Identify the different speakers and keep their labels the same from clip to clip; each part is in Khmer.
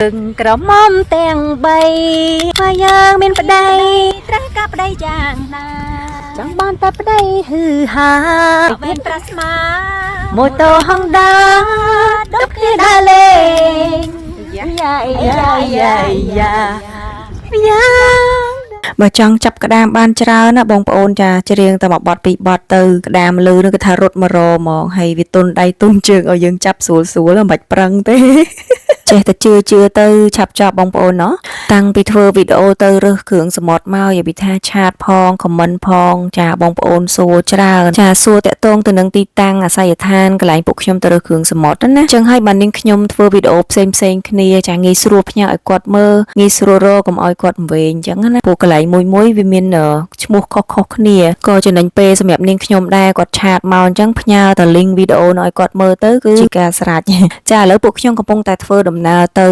Speaker 1: ក្រមុំទាំងបីបើយើងមានប្តី
Speaker 2: ត្រូវការប្តីយ៉ាងណា
Speaker 1: ចង់បានតែប្តីហ៊ឺហា
Speaker 2: មានប្រាស្មា
Speaker 1: ម៉ូតូហុងដាដប់គ្នាដើរលេងយ៉ាយ៉ាយ៉ាយ៉ាយ៉ា
Speaker 3: បើចង់ចាប់ក្តាមបានច្រើនណាបងប្អូនចាច្រៀងតែមួយបទពីរបទទៅក្តាមលឺនោះគឺថារត់មករហ្មងហើយវាទុនដៃទុនជើងឲ្យយើងចាប់ស្រួលស្រួលមិនបាច់ប្រឹងទេ ចេះតែជឿជឿទៅឆាប់ចប់បងប្អូនណោះតាំងពីធ្វើវីដេអូទៅរើសគ្រឿងសមុទ្រមកយាយពីថា chat ផង comment ផងចាបងប្អូនសួរច្រើនចាសួរតាក់ទងទៅនឹងទីតាំងអាសយដ្ឋានកន្លែងពួកខ្ញុំទៅរើសគ្រឿងសមុទ្រណាចឹងហើយបាននាងខ្ញុំធ្វើវីដេអូផ្សេងផ្សេងៗគ្នាចាងាយស្រួលផ្ញើឲ្យគាត់មើលងាយស្រួលរកកុំឲ្យគាត់វែងចឹងណាពួកកន្លែងមួយមួយៗវាមានឈ្មោះខុសៗគ្នាក៏ចំណេញពេលសម្រាប់នាងខ្ញុំដែរគាត់ chat មកអញ្ចឹងផ្ញើទៅ link វីដេអូនោះឲ្យគាត់មើលទៅគឺជាការស្រេច ចាឥឡូវពួកខ្ញុំកំពុងតែធ្វើដំណើរទៅ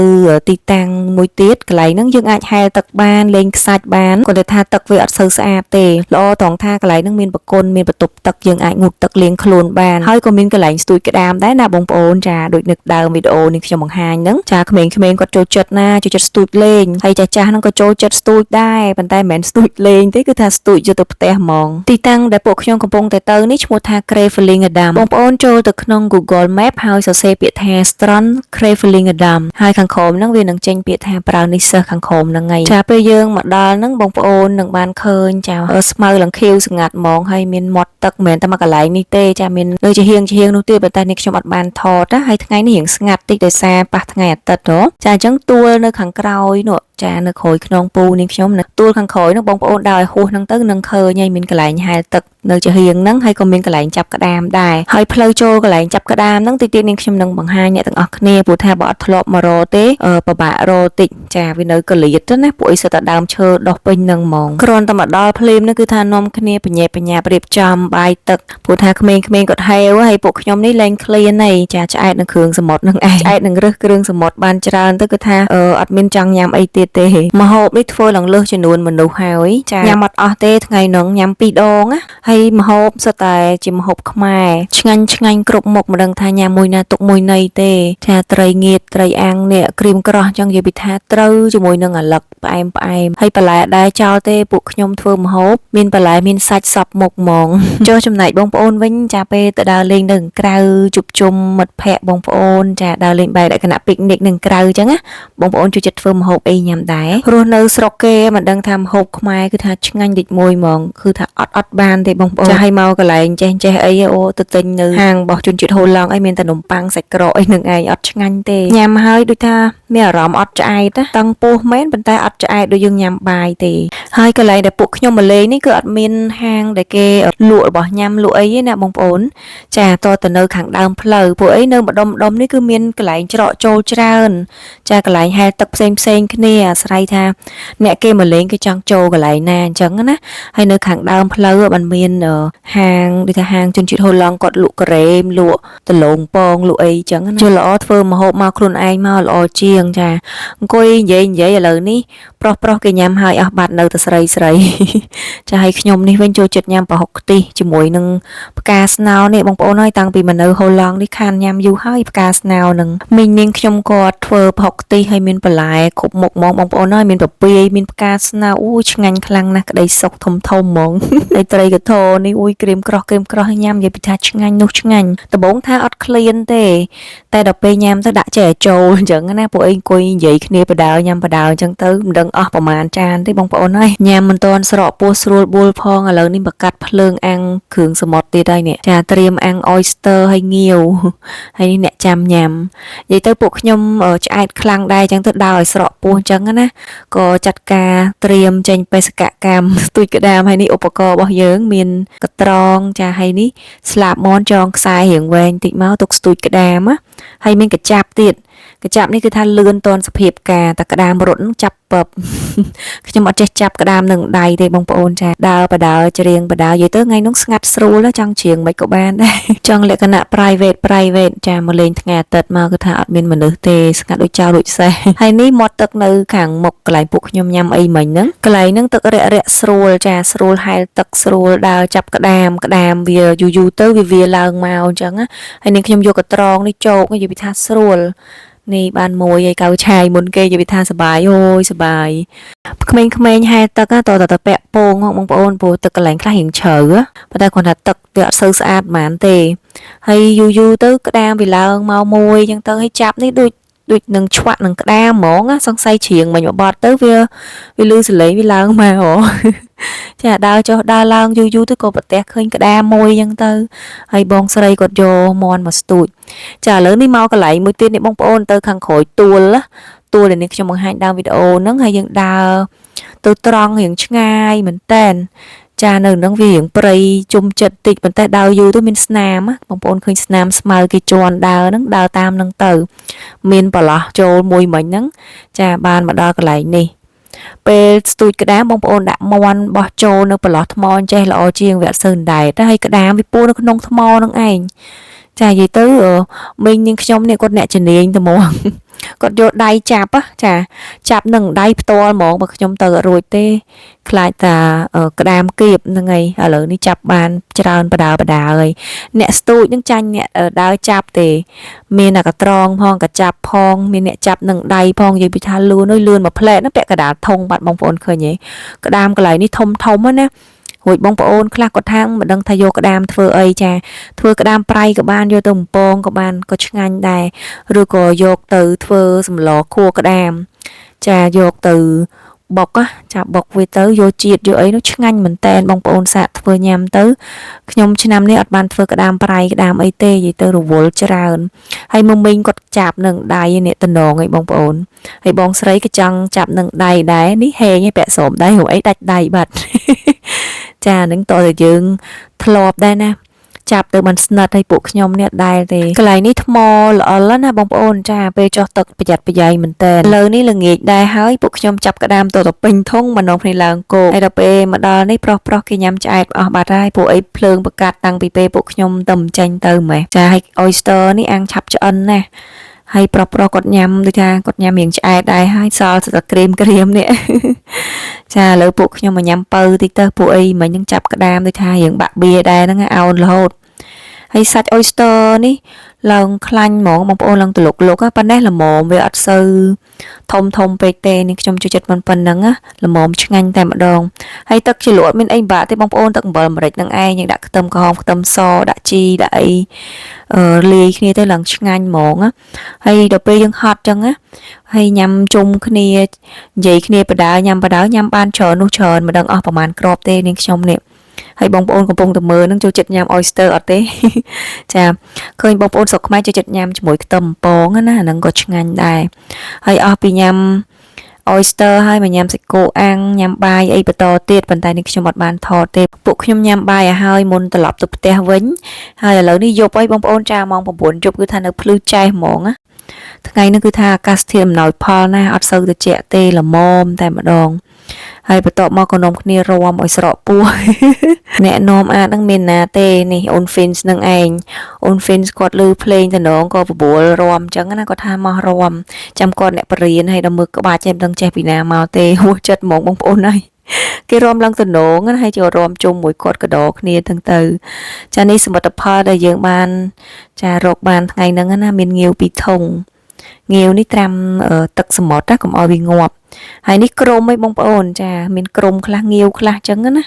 Speaker 3: ទីតាំងមួយទៀតកន្លែងហ្នឹងយើងអាចហែលទឹកបានលេងខ្សាច់បានគាត់តែថាទឹកវាអត់សូវស្អាតទេល្អត្រង់ថាកន្លែងហ្នឹងមានបង្គន់មានបន្ទប់ទឹកយើងអាចងូតទឹកលាងខ្លួនបានហើយក៏មានកន្លែងស្ទូចក្តាមដែរណាបងប្អូនចាដូចនឹកដើមវីដេអូនេះខ្ញុំបង្ហាញហ្នឹងចាក្មេងៗគាត់ចូលចិត្តណាចូលចិត្តស្ទូចលេងហើយចាស់ចាស់ហ្នឹងក៏ចូលចិត្តស្ទូចដែរប៉ុន្តែមិនមែនស្ទូចលេងទេគឺថាស្ទូចយកទៅផ្ទះហ្មងទីតាំងដែលពួកខ្ញុំកំពុងតែទៅនេះឈ្មោះថា Grevelingendam បងប្អូនចូលទៅក្នុង Google Map ហើយសរសេរពាក្យថា Strand Grevelingendam ហើយខាងក្រោមហ្នឹងវានឹងចេញពាក្យថា Bruinisse ខាងក្រោមហ្នឹងហើយចាពេលយើងមកដល់ហ្នឹងបងប្អូននឹងបានឃើញចាស្មៅឡើងខៀវស្ងាត់ហ្មងហើយមានមាត់ទឹកមិនមែនតែមកកន្លែងនេះទេចាមាននៅជាហៀងជាហៀងនោះទៀតប៉ុន្តែនេះខ្ញុំអត់បានថតណាហើយថ្ងៃនេះរៀងស្ងាត់តិចដោយសារប៉ះថ្ងៃអាទិត្យហ៎ចាអញ្ចឹងទួលនៅខាងក្រោយនោះចានៅក្រោយខ្នងពូនាងខ្ញុំនៅទួលខាងក្រោយនោះបងប្អូនដើរឲ្យហួសហ្នឹងទៅនឹងឃើញហើយមានកន្លែងហែលទឹកនៅជាហៀងហ្នឹងហើយក៏មានកន្លែងចាប់ក្តាមដែរហើយផ្លូវចូលកន្លែងចាប់ក្តាមហ្នឹងតិចទៀតនាងខ្ញុំនឹងបង្ហាញអ្នកទាំងអស់គ្នាព្រោះថាបើអត់ធ្លាប់មករកទេពិបាករកតិចចាវានៅកលៀតទៅណាពួកអីសិតតែដើមឈើដុះពេញហ្នឹងហ្មងគ្រាន់តែមកដល់ភ្លាមហ្នឹងគឺថានាំគ្នាបញ្ញាបញ្ញារៀបចំបាយទឹកព្រោះថាក្មេងៗគាត់ហេវហើយពួកខ្ញុំនេះលែងឃ្លានហើយចាឆ្អែតនឹងគ្រឿងសមុទ្រហ្នឹងឯងឆ្អែតនឹងរើសគ្រឿងសមុទ្របានច្រើនទៅគឺថាអត់មានចង់ញ៉ាំអីទៀតទេម្ហូបនេះធ្វើឡើងលើសចំនួនមនុស្សហើយចាញ៉ាំអត់អស់ទេថ្ងៃហ្នឹងញ៉ាំពីរដងណាហើយម្ហូបសុទ្ធតែជាម្ហូបខ្មែរឆ្ងាញ់ឆ្ងាញ់គ្រប់មុខមិនដឹងថាញ៉ាំមួយណាទុកមួយណីទេចាត្រីងៀតត្រីអាំងនេះក្រៀមក្រោះចង់និយាយពីថាត្រូវជាមួយនឹងអាលឹកផ្អែមផ្អែមហើយបន្លែដែរចោលទេពួកខ្ញុំធ្វើម្ហូបមានបន្លែមានសាច់សពមុខហ្មង ចុះចំណែកបងប្អូនវិញចាពេលទៅដើរលេងនៅក្រៅជួបជុំមិត្តភ័ក្តិបងប្អូនចាដើរលេងបែបលក្ខណៈ picnic នឹងក្រៅអញ្ចឹងណាបងប្អូនជួយចិត្តធ្វើម្ហូបអីញ៉ាំដែររស់នៅស្រុកគេមិនដឹងថាម្ហូបខ្មែរគឺថាឆ្ងាញ់តិចមួយហ្មងគឺថាអត់អត់បានទេបងប្អូនចាឲ្យមកកន្លែងចេះចេះអីអូទៅទិញនៅហាងរបស់ជនជាតិហូឡង់អីមានតែនំប៉័ងសាច់ក្រកអីនឹងឯងអត់ឆ្ងាញ់ទេញ៉ាំហើយដូចថាមានអារម្មណ៍អត់ឆ្អែតណាតឹងពោះមែនប៉ុន្តែអត់ឆ្អែតដូចយើងញ៉ាំបាយទេហើយកន្លែងដែលពួកខ្ញុំមកលេងនេះគឺអត់មានហាងដែលគេលក់របស់ញ៉ាំលក់អីទេណាបងប្អូន ចាតទៅនៅខាងដើមផ្លូវពួកអីនៅម្ដុំម្ដុំនេះគឺមានកន្លែងច្រកចូលច្រើន ចាកន្លែងហែលទឹកផ្សេងផ្សេងគ្នាអាស្រ័យថាអ្នកគេមកលេងគេចង់ចូលកន្លែងណាអញ្ចឹងណាហើយនៅខាងដើមផ្លូវបានមានហាងដូចថាហាងជនជាតិហូឡង់គាត់លក់ការ៉េមលក់ដលងពងលក់អីអញ្ចឹងណាជល្អធ្វើម្ហូបមកខ្លួនឯងមកល្អជាងចាអង្គុយនិយាយនិយាយឥឡូវនេះប្រុសប្រុសគេញ៉ាំហើយអស់បាត់នៅតែស្រីស្រី ចាឲ្យខ្ញុំនេះវិញចូលចិត្តញ៉ាំប្រហុកខ្ទិះជាមួយនឹងផ្កាស្នោនេះបងប្អូនហើយតាំងពីមកនៅហូឡង់នេះខានញ៉ាំយូរហើយផ្កាស្នោនឹងមីងនាងខ្ញុំគាត់ធ្វើប្រហុកខ្ទិះហើយមានបន្លែគ្រប់មុខហ្មងបងប្អូនហើយមានពពាយមានផ្កាស្នោអូឆ្ងាញ់ខ្លាំងណាស់ក្តីសុខធំធំហ្មង ហើយត្រីកធនេះអូយក្រៀមក្រោះក្រៀមក្រោះញ៉ាំនិយាយពីថាឆ្ងាញ់នោះឆ្ងាញ់ដំបូងថាអត់ឃ្លានទេ តែដល់ពេលញ៉ាំទៅដាក់ចេះចូលអញ្ចឹងណាពួកអីអង្គុយនិយាយគ្នាបដើញ៉ាំបដើអញ្ចឹងទៅមិនដឹងអស់ប្រហែលចានទេបងប្អូនហើយញ៉ាំមិនទាន់ស្រកពោះស្រួលបួលផងឥឡូវនេះមកកាត់ភ្លើងអាំងគ្រឿងសមុទ្រទៀតហើយនេះចាត្រៀមអាំង oyster ហើយងាវហើយនេះអ្នកចាំញ៉ាំនិយាយទៅពួកខ្ញុំឆ្អែតខ្លាំងដែរអញ្ចឹងទៅដើរឲ្យស្រកពោះអញ្ចឹងណាក៏ចាត់ការត្រៀមចេញបេសកកម្មស្ទូចក្តាមហើយនេះឧបករណ៍របស់យើងមានកត្រងចាហើយនេះស្លាបមន់ចងខ្សែរៀងវែងតិចមកទុកស្ទូចក្តាមណាហើយមានកញ្ចាប់ទៀតកញ្ចាប់នេះគឺថាលឿនតនសភាពការតែក្តាមរត់ចាប់ពឹប ខ្ញុំអត់ចេះចាប់ក្តាមនឹងដៃទេបងប្អូនចាដើរបដើច្រៀងបដើនិយាយទៅថ្ងៃនោះស្ងាត់ស្រួលចង់ច្រៀងមិនក៏បានដែរ ចង់លក្ខណៈ private private ចាមកលេងថ្ងៃអាទិត្យមកគឺថាអត់មានមនុស្សទេស្ងាត់ដូចចោលដូចសេះ ហើយនេះមាត់ទឹកនៅខាងមុខកន្លែងពួកខ្ញុំញ៉ាំអីមិញហ្នឹងកន្លែងហ្នឹងទឹករាក់រាក់ស្រួលចាស្រួលហែលទឹកស្រួលដើរចាប់ក្តាមក្តាមវាយូរយូរទៅវាវាឡើងមកអញ្ចឹងណាហើយនេះខ្ញុំយកកត្រងនេះចោកនិយាយពីថាស្រួល នេះបានមួយហើយកៅឆាយមុនគេនិយាយថាសបាយអូយសបាយក្មេងៗហែលទឹកណាតតតែពាក់ពងហ៎បងប្អូនព្រោះទឹកកន្លែងខ្លះរៀងជ្រៅហ៎ប៉ុន្តែគ្រាន់តែទឹកវាអត់សូវស្អាតហ្មងទេហើយយូរយូរទៅក្តាមវាឡើងមកមួយអញ្ចឹងទៅហើយចាប់នេះដូចដូចនឹងឆ្វាក់នឹងក្តាមហ្មងណាសង្ស័យច្រៀងមិញមួយបត់ទៅវាវាលឺសលេងវាឡើងមកហ៎ ចាដើរចុះដើរឡើងយូរយូរទៅក៏ប្រទះឃើញក្តាមមួយអញ្ចឹងទៅហើយបងស្រីគាត់យកមន់មកស្ទូចចាឥឡូវនេះមកកន្លែងមួយទៀតនេះបងប្អូនទៅខាងក្រោយទួលណាទួលដែលនេះខ្ញុំបង្ហាញដើមវីដេអូហ្នឹងហើយយើងដើរទៅត្រង់រៀងឆ្ងាយមែនតែនចានៅនឹងវារៀងព្រៃជុំចិត្តតិចប៉ុន្តែដើរយូរទៅមានស្នាមណាបងប្អូនឃើញស្នាមស្មៅគេជន់ដើរហ្នឹងដើរតាមហ្នឹងទៅ មានប្រឡោះចូលមួយមិញហ្នឹងចាបានមកដល់កន្លែងនេះ ពេលស្ទូចក្តាមបងប្អូនដាក់មន់បោះចូលនៅប្រឡោះថ្មអញ្ចេះល្អជាងវាអត់សូវអណ្ដែតទេហើយក្តាមវាពួរនៅក្នុងថ្មហ្នឹងឯងចានិយាយទៅអឺមីងនាងខ្ញុំនេះគាត់អ្នកជំនាញទៅហ្មង គាត់យកដៃចាប់ហ៎ចាចាប់នឹងដៃផ្ទាល់ហ្មងបើខ្ញុំទៅអត់រួចទេ ខ្លាចតាអឺក្តាមគៀបហ្នឹងឯងឥឡូវនេះចាប់បានច្រើនបដើបដើហើយអ្នកស្ទូចហ្នឹងចាញ់អ្នកអឺដើរចាប់ទេ មានអាកត្រងផងកចាប់ផងមានអ្នកចាប់នឹងដៃផងនិយាយពីថាលឿនអើយលឿនមួយផ្លែតហ្នឹងពាក់កណ្ដាលធុងបាត់បងប្អូនឃើញទេក្តាមកន្លែងនេះធំធំណារួចបងប្អូនខ្លះគាត់ថាមិនដឹងថាយកក្តាមធ្វើអីចាធ្វើក្តាមប្រៃក៏បានយកទៅបំពងក៏បានក៏ឆ្ងាញ់ដែរឬក៏យកទៅធ្វើសម្លខួក្តាមចាយកទៅបុកណាចាបុកវាទៅយកជាតិយកអីនោះឆ្ងាញ់មែនតែនបងប្អូនសាកធ្វើញ៉ាំទៅខ្ញុំឆ្នាំនេះអត់បានធ្វើក្តាមប្រៃក្តាមអីទេនិយាយទៅរវល់ច្រើន ហើយមកមីងគាត់ចាប់នឹងដៃនេះតំណងឯងបងប្អូនហើយបងស្រីក៏ចង់ចាប់នឹងដៃដែរនេះហេងឯងពាក់ស្រោមដៃហូអីដាច់ដៃបាត់ ចានឹងតើតែយើងធ្លាប់ដែរណាចាប់ទៅបានស្និទ្ធឲ្យពួកខ្ញុំនេះអត់ដែលទេកន្លែងនេះថ្មល្អិលណាបងប្អូនចាពេលចុះទឹកប្រយ័ត្នប្រយែងមែនតើលើនេះល្ងាចដែរហើយពួកខ្ញុំចាប់ក្តាមទៅទៅពេញធុងមកនំគ្នាឡើងគោកហើយដល់ពេលមកដល់នេះប្រុសប្រុសគេញ៉ាំឆ្អែតអស់បាត់ហើយពួកអីភ្លើងប្រកាត់តាំងពីពេលពួកខ្ញុំទៅមិនចេញទៅម៉េះចាហើយ oyster នេះអាំងឆាប់ឆ្អិនណាស់ហើយប្រុសប្រុសគាត់ញ៉ាំដូចថាគាត់ញ៉ាំរៀងឆ្អែតដែរហើយសល់តែក្រៀមក្រៀមនេះ ចាឥឡូវពួកខ្ញុំមកញ៉ាំពៅតិចទៅពួកអីមិញហ្នឹងចាប់ក្តាមដូចថារៀងបាក់បៀដែរហ្នឹងអោនរហូតហើយសាច់ oyster នេះឡើងខ្លាញ់ហ្មងបងប្អូនឡើងតលុកលុកប៉ុណ្ណេះល្មមវាអត់សូវធំធំពេកទេនេះខ្ញុំចូលចិត្តប៉ុណ្ណឹងណាល្មមឆ្ងាញ់តែម្ដងហើយទឹកជ្រលក់អត់មានអីបាក់ទេបងប្អូនទឹកអំបិលម្រេចហ្នឹងឯងយើងដាក់ខ្ទឹមក្រហមខ្ទឹមសដាក់ជីដាក់អីអឺលាយគ្នាទៅឡើងឆ្ងាញ់ហ្មងណាហើយដល់ពេលយើងហត់ចឹងណាហើយញ៉ាំជុំគ្នានិយាយគ្នាបដើញ៉ាំបដើញ៉ាំបានច្រើននោះច្រើនមិនដឹងអស់ប្រហែលគ្រាប់ទេនាងខ្ញុំនេះហើយបងប្អូនកំពុងតែមើលនឹងចូលចិត្តញ៉ាំ oyster អត់ទេ ចាឃើញបងប្អូនស្រុកខ្មែរចូលចិត្តញ៉ាំជាមួយខ្ទឹមពងណាអាហ្នឹងក៏ឆ្ងាញ់ដែរហើយអស់ពីញ៉ាំ oyster ហើយមកញ៉ាំសាច់គោអាំងញ៉ាំបាយអីបន្តទៀតប៉ុន្តែនេះខ្ញុំអត់បានថតទេពួកខ្ញុំញ៉ាំបាយឲ្យហើយមុនត្រឡប់ទៅផ្ទះវិញហើយឥឡូវនេះយប់ហើយបងប្អូនចាម៉ោង9យប់គឺថានៅភ្លឺចែសហ្មងណាថ្ងៃនេះគឺថាអាកាសធាតុអំណោយផលណាស់អត់សូវត្រជាក់ទេល្មមតែម្ដងហើយបន្ទាប់មកក៏នាំគ្នារាំឲ្យស្រកពោះ អ្នកនាំអាតហ្នឹងមានណាទេនេះអូន Fins នឹងឯងអូន Fins គាត់លឺភ្លេងតំណងក៏បបួលរាំអញ្ចឹងណាគាត់ថាមករំចាំគាត់អ្នកបរៀនឲ្យដល់មើលក្បាច់ចេះមិនដឹងចេះពីណាមកទេហួសចិត្តហ្មងបងប្អូនហើយគេរាំឡើងតំណងណាហើយចូលរាំជុំមួយគាត់កដោគ្នាទាំងទៅចានេះសមិទ្ធផលដែលយើងបាន ចារកបានថ្ងៃហ្នឹងណាមានងាវពីរធុងងាវនេះត្រាំទឹកសមុទ្រណាកុំឲ្យវាងាប់ហើយនេះក្រុមឯងបងប្អូនចាមានក្រុមខ្លះងាវខ្លះអញ្ចឹងណា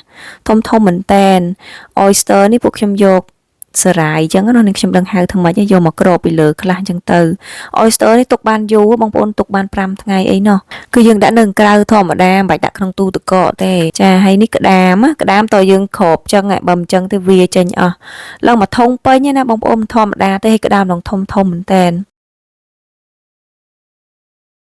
Speaker 3: ធំធំមែនតែន oyster នេះពួកខ្ញុំយកសារាយអញ្ចឹងណានេះខ្ញុំដឹងហៅធ្វើម៉េចយកមកគ្របពីលើខ្លះអញ្ចឹងទៅ oyster នេះទុកបានយូរបងប្អូនទុកបាន5ថ្ងៃអីណោះគឺយើងដាក់នៅក្រៅធម្មតាមិនបាច់ដាក់ក្នុងទូទឹកកកទេចាហើយនេះក្តាមក្តាមតើយើងគ្របចឹងបើមិនចឹងទេវាចេញអស់ឡើងមកធុងពេញណាបងប្អូនធម្មតាទេហើយក្តាមនឹងធំធំមែនតែន